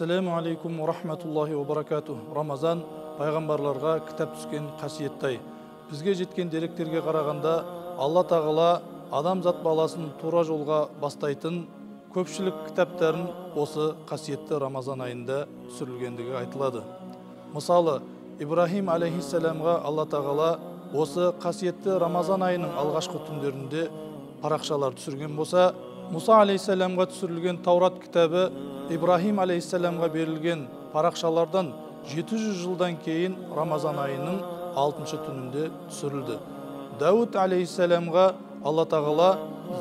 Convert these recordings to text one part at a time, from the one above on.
Ассаламу алейкум ва рахматуллахи ва баракатух. Рамазан пайғамбарларға кітап түскен қасиетті ай. Бізге жеткен деректерге қарағанда, Алла Тағала адамзат баласын тура жолға бастайтын көпшілік кітаптарын осы қасиетті Рамазан айында түсірілгендігі айтылады. Мысалы, Ибрахим алейхиссаламға Алла Тағала осы қасиетті Рамазан айының алғашқы түндерінде парақшалар түсірген болса, Мұса алейхиссаламға түсірілген Таурат кітабы Ибрахим алейхиссаламға берілген парақшалардан 700 жылдан кейін Рамазан айының 6 түнінде түсірілді. Дауд алейхиссаламға Алла Тағала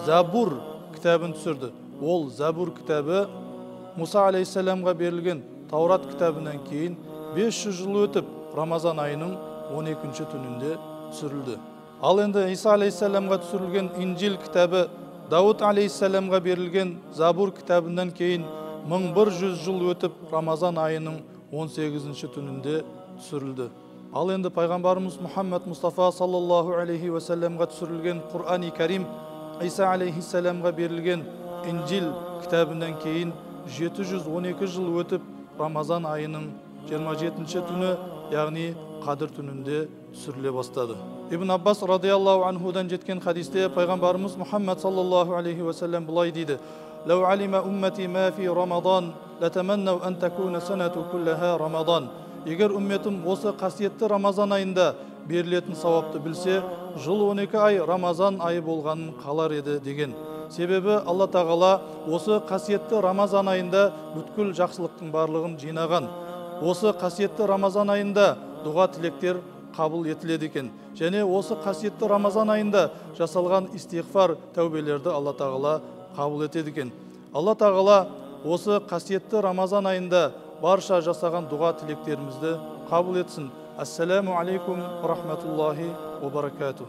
Забур кітабын түсірді. Ол Забур кітабы Мұса алейхиссаламға берілген Таурат кітабынан кейін 500 жыл өтіп Рамазан айының 12 түнінде түсірілді. Ал енді Иса алейхиссаламға түсірілген Инжил кітабы Дауд алейхиссаламға берілген Забур кітабынан кейін 1100 жыл өтіп Рамазан айының 18 түнінде түсірілді. Ал енді пайғамбарымыз Мұхаммад Мұстафа саллаллаху алейхи уассаламға түсірілген Құрани Карим Иса алейхиссаламға берілген Инжил кітабынан кейін 712 жыл өтіп Рамазан айының 27 түні, яғни Қадір түнінде түсіріле бастады. Ибн Аббас радиаллаху анхудан жеткен хадисте пайғамбарымыз Мұхаммад саллаллаху алейхи уассалам былай дейді: «Лау алима уммати ма фи Рамадан, латаманнау ан такуна санату куллаха Рамадан». Егер үмметім осы қасиетті Рамазан айында берілетін сауапты білсе, жыл 12 ай Рамазан айы болғанын қалар еді деген. Себебі Алла Тағала осы қасиетті Рамазан айында бүткіл жақсылықтың барлығын жинаған. Осы қасиетті Рамазан айында дұға тілектер қабыл етіледі екен. Және осы қасиетті Рамазан айында жасалған истиғфар тәубелерді Алла Тағала қабыл етеді екен. Алла Тағала осы қасиетті Рамазан айында барша жасаған дұға тілектерімізді қабыл етсін. Ассаламу алейкум ва рахматуллахи ва баракатух.